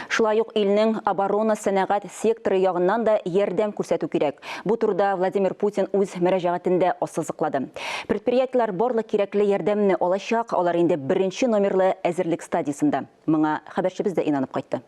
Шулай ук илнең оборона-сәнәгать секторы ягыннан да ярдәм күрсәтү кирәк. Бу турыда Владимир Путин үз мөрәҗәгатендә ассызыклады. Предприятиеләр барлык кирәкле ярдәмне алачак, алар инде беренче номерлы әзерлек стадиясендә. Моңа хәбәрчебез дә инанып кайтты.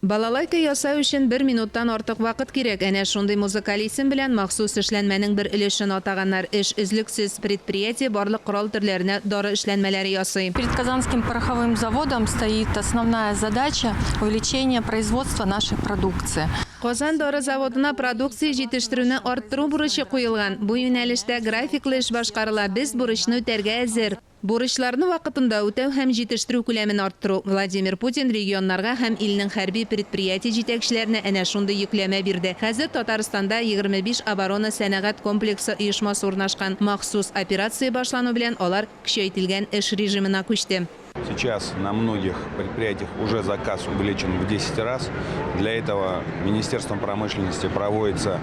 Балалайка ясау өчен бер минуттан артык вакыт кирәк. Әнә шундый музыкаль исем белән махсус эшләнмәнең бер өлешен атаганнар. Эш өзлексез. Предприятие барлык корал төрләренә дары эшләнмәләре ясый. Перед Казанским пороховым заводом стоит основная задача, увеличение производства нашей продукции. Казан дары заводына продукция җитештерүне арттыру бурычы куелган. Бу юнәлештә графиклы эш башкарыла. Без бурычны үтәргә әзер. Бурычларны вакытында үтәү һәм җитештерү күләмен арттыру, Владимир Путин регионнарга һәм илнең хәрби предприятие җитәкчеләренә әнә шундый йөкләмә бирде. Хәзер Татарстанда 25 оборона-сәнәгать комплексы оешмасы урнашкан. Махсус операция башлану белән алар көчәйтелгән эш режимына күчте. Сейчас на многих предприятиях уже заказ увеличен в 10 раз. Для этого Министерством промышленности проводится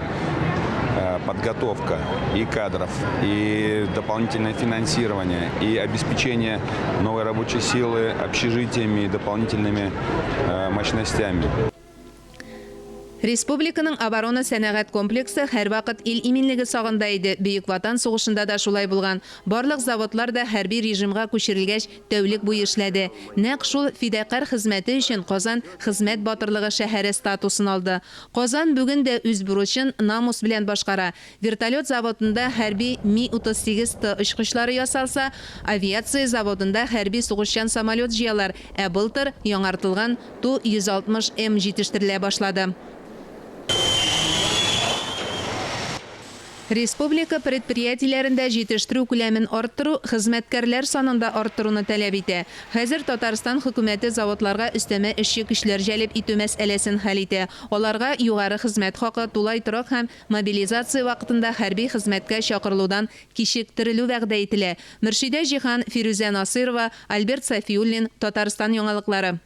э, подготовка и кадров, и дополнительное финансирование, и обеспечение новой рабочей силы общежитиями и дополнительными э, мощностями. Республиканың оборона-сәнәгать комплексы һәрвакыт ил иминлеге сагында иде, Бөек Ватан сугышында да шулай булган. Барлык заводлар да хәрби режимга күчерелгәч, тәүлек буе эшләде. Нәкъ шул фидакарь хезмәте өчен Казан Хезмәт батырлыгы шәһәре статусын алды. Казан бүген дә үз бурычын намус белән башкара. Вертолет заводында хәрби Ми-38 Т очкычлары ясалса, авиация заводында хәрби сугышчан самолет җыялар, ә былтыр яңартылган Ту 160 М җитештерелә башлады. Республика предприятиеләрендә җитештерү күләмен арттыру хезмәткәрләр санын да арттыруны таләп итә. Хәзер Татарстан Хөкүмәте заводларга өстәмә эшче көчләр җәлеп итү мәсьәләсен хәл итә. Аларга югары хезмәт хакы, тулай торак һәм мобилизация вакытында хәрби хезмәткә чакырылудан кичектерелү вәгъдә ителә. Мөршидә Җиһан, Фирүзә Насыйрова, Альберт Сафиуллин, Татарстан яңалыклары.